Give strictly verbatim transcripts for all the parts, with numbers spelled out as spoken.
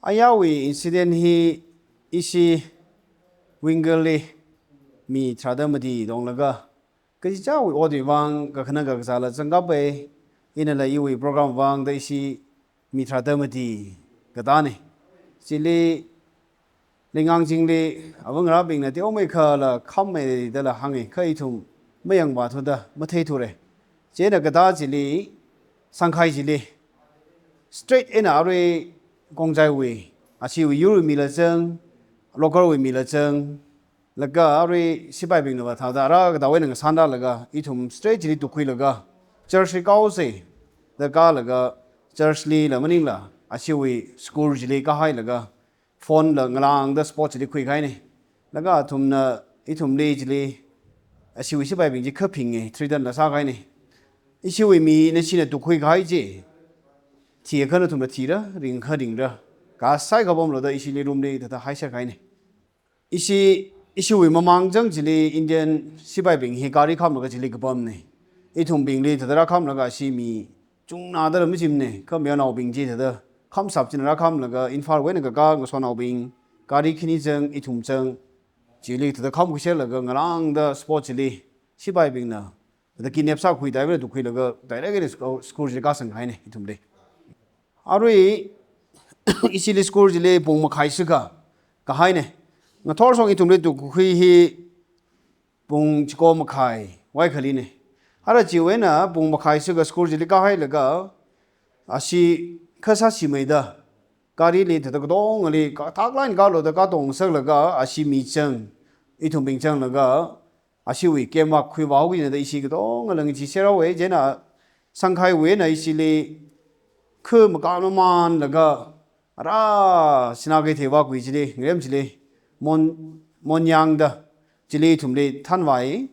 Ayāwui incident hi ishi Wingal li mi tharāda mati tonglaga, kachichāwui otwui vang kakhana kakazāla zangkapai, inala iwui program vang da ishi mi tharāda mati katāne. Chili Leingang chingli ava ngarābingna teomeikhala khammei dala hānge, kha ithum mayangvāthuda matheithura. Chieina katā chili, Sangkhai chili, straight eina arui Khongjaiwui, ashiwui yurwui mila zang, local wui mila zang, laga arui sipaibingna vāthaoda ara katā eina ngasānda laga, ithum straight chili tukkhuilaga, church li kaose, da kālaga, church lila maningla, ashiwui school chili kāhailaga, phone la ngalāngda spot chili khuikahaine. Laga athumna ithumli chili, ashiwui sipaibing chi kha phinge, threaten la sākahaine. Ishiwui mi nashina tukkhuikahai chi, thiakha nathumla thira, ringakha ringra, kasai kapamlo da ishili room li thāda haisā kahaine. Ishi, ishiwui mamang chang chili Indian sipaibing hi gari khamlaga chili kapamne. Ithumbingli thāda rākhamlaga ashi mi chungnada la machimne, kha mayarnaobing chi thāda khamsap china rākhamlaga Imphal wui eina kakā ngasotnaobing, gari khani chang, ithum chang, chili thāda khamkhuisherlaga ngalāngda spot chili sipaibingna thāda kidnap sākhui, diver tukkhuilaga direct eina scho-, school chili kāsangkahaine ithumli. Arui ishili school chili pung makhai shikha kāhaine. Ngathor shong ithumli tukkhui hi pung chiko makhai vaikhaline. Ara chiwui eina pung makhai shikha school chili kāhailaga, ashi kha sāshimeida, gari li thāda katongali, kathak line kālo da katong ngasaklaga, ashi mi chang, ithumbing changlaga, ashiwui kemvak khuivāhaokina da ishi katongala ngacheisherhaowe. Chieina Sangkhaiwui eina ishili khu makā mamānlaga, ara Sinakeithei vākhui chili, ngarem chili, Mon-, Monyang da, chili ithumli thanvāi.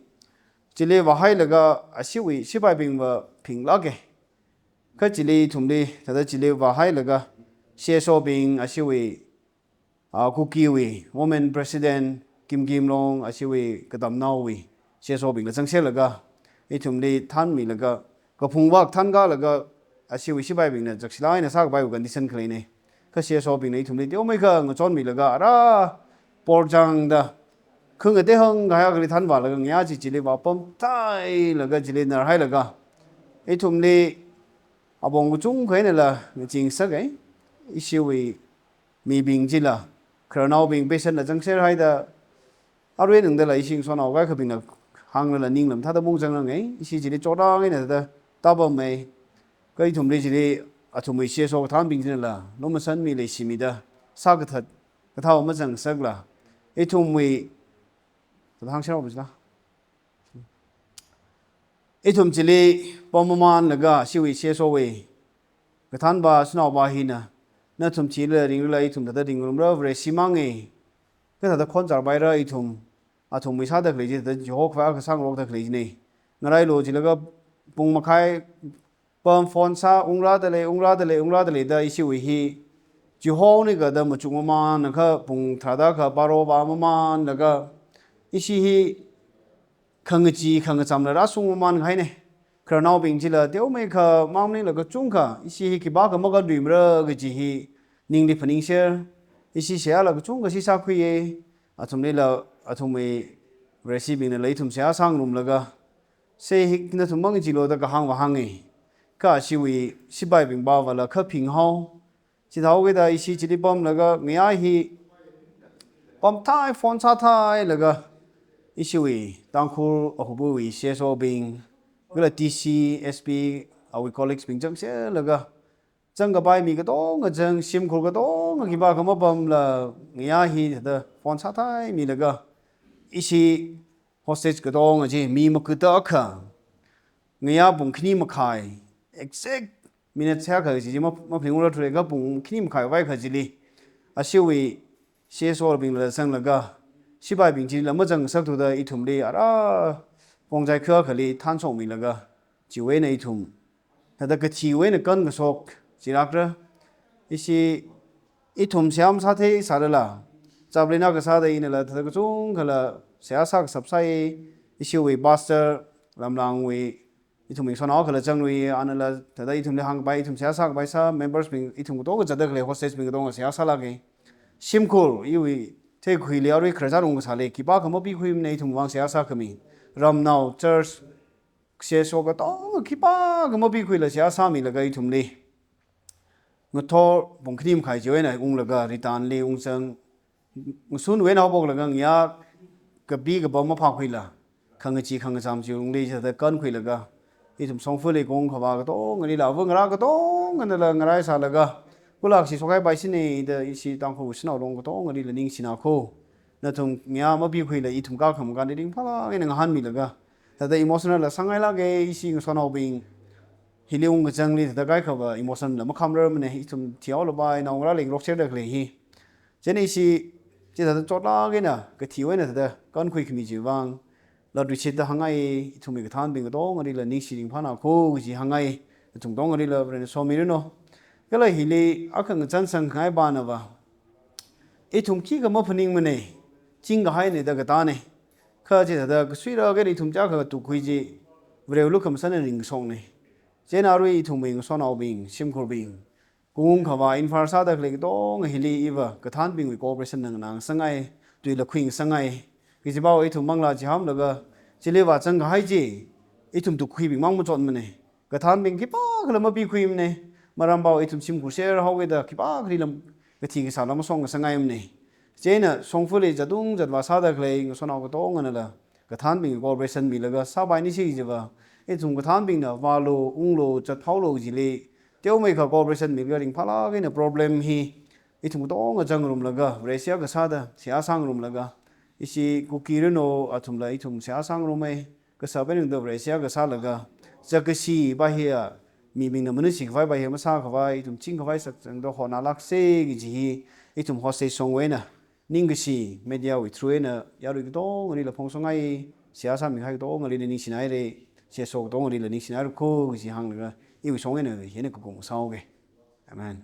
Chili vāhailaga ashiwui sipaibingva phinglāke. Kha chili ithumli, thāda chili vāhailaga, C S O bing ashiwui, ah, Kukiwui Women President Kimkim Long, ashiwui katamnaowui C S O bingla zangserlaga, ithumli thanmilaga, kaphung vak thankālaga, ashiwui sipaibingna zakshilāk eina sākapaiwui condition khaleine. Kha C S O bingna ithumli teomeikha ngachonmilaga, ara Porjang da, khunga tehang kahai akhali thanvālaga, ngayā chi chili vāpamthailaga, chili narhailaga, ithumli apong kachungkha einala ngachee ngasake. Ishiwui mibing chila, khararnaobing patient la zangserhaida, arui nangdala ishi ngasotnao kaikhabingna hānglala ningla mathāda mung zangrange, ishi chili chotang eina thāda tāpamme. Kha ithumli chili athumwui C S O kathānbing chinala lumashanmi leishimida, sākathat kathāva mazangngasakla, ithumwui, thāda hāngsherhao bujila. Ithum chili pamamānlaga ashiwui C S O wui kathānpa, shanaopa hina, nathum thila ringrala ithum thāda ringrumra, Vareshi mange, kathāda khonzar paira ithum, athumwui sāda khalei chi thāda chiho khavai akha sāngarokda khalei chine. Ngarailu chilaga pung makhai pam phone sā, ungrādalei, ungrādalei, ungrādalei da ishiwui hi chihonika da machuk mamānakha pung tharāda kha baro vāmamānlaga ishi hi khangachee khangachamla rāshung mamānkahaine. Khararnaobing chila teomeikha mang maningla kachungkha ishi hi khipākha makanluimara kaji hi ningli phaningsher. Ishi seihāla kachungkha shi sākhuiye. Athumlila athumwui Vareshibingnala ithum seihā sāngarumlaga, sei hi nathum mangacheelu da kahāng vāhānge. Kha ashiwui sipaibing pāvāla kha phinghao. Chithāhaokida ishi chili pamlaga ngayā hi pamthai phone sāthailaga ishiwui Tangkhul Akhupuiwui C S O bing, kala D C, S P, awui colleagues bing zangserlaga, zangkapai mi katonga zang, shimkhur katonga khipākha mapamla ngayā hi thāda phone sāthaimilaga ishi hostage katonga chi mi makata akha, ngayā pung khani makhai, exact minute seihā kaji chi ma, maphaningungra thureka, pung khani makhai vaikha chili ashiwui C S O bingla zanglaga, sipaibing chila mazangngasakthuda ithumli ara Khongjai kha akhali thanshokmilaga, chiwui eina ithum thāda kathiwui eina kankashok chilākra. Ishi ithum seihā masātheisālala, chaplain akha sāda inala thāda kachungkhala seihā sākashap sāi. Ishiwui pastor Lamlangwui ithum ngasotnao kala zangrui, anala thāda ithumli hāngkapai, ithum seihā sākapai sā, members bing, ithum katonga zatda khalei hostage bing katonga seihā sālāka. Shimkhur, iwui theikhuili arui khararchān ung kasāli, khipākha mapikhuimana ithumwui vang seihā sākhami. Ramnao, church, C S O katonga khipākha mapikhuila seihā sāmilaga ithumli ngathor pung khani makhai chiwui eina unglaga, ritanli ungzang, ngasunwui eina haophoklaga ngayā kapi kapam maphākhuila, khangachee khangacham chi ungli chithāda kankhuilaga, ithum shongfali kong khavā katongalila, ava ngarā katonganala ngarai sālaga, kulak shi shokhaipai sine da ishi Tangkhul shanao long katongalila ningshina kho. Nathum ngayā mapikhuila ithum kakham kani ringphālāk eina ngahānmilaga, thāda emotional la sāngailāka, ishi ngasotnaobing hili ungkazangli thāda kaikhava emotion la makhamrarmana, ithum thihaolapai naongarāli ngarokserda khalei hi. Chieina ishi chithāda chotlāk eina kathiwui eina thāda kankhuikhami chiwui vang, latluishitda hāngngai, ithumwui kathānbing katongalila ningshi ringphāna kho kaji hāngngai, nathum katongalila Varena somiranu. Kala hili akha ngachānsang khangai pānava, ithum khikha maphaningmana, chingkahaina da katāna. Kha chithāda kasuirak eina ithum chiyākha tukkhui chi, Varewui lukhamashanna ringshokna. Chieina arui ithumwui ngasotnaobing, shimkhurbing, kung khavā Imphal sāda khalei katonga hili iva kathānbingwui cooperation na nganāngasangai, tuila khuingasangai. Kajipao ithum manglā chihānlaga, chili vāzangkahai chi, ithum tukkhuibing mang machotmana. Kathānbing khipākhala mapikhuimana, marampao ithum shimkhur share haokida khipākhalila kathi kasāla mashokngasangaimana. Chieina shongfali zatung zatvā sāda khalei ngasotnao katonganala kathānbing cooperation milaga sāpaini shi jiva, ithum kathānbingna vālu, unglu, zathaolu jili teomeikha cooperation milaga ringphālāk eina problem hi ithum katonga zangrumlaga, Vareshi akha sāda seihā sāngarumlaga, ishi Kuki Reno athumla ithum seihā sāngarumai, kasā peinungda Vareshi akha sālaga, zakkashi pa hiya, mibingna manushi khavai pa hiya masākhavai, ithum chingkhavai sakzangda hotnālāksa kaji hi, ithum hostage shongwui eina, ningkashi mediawui through eina yarui katongalila phongshokngai, seihā sāmikahai katongalila ningshinaira, C S O katongalila ningshinairakho kaji hānglaga, iwui shong eina hina kakum sāoke. Amen.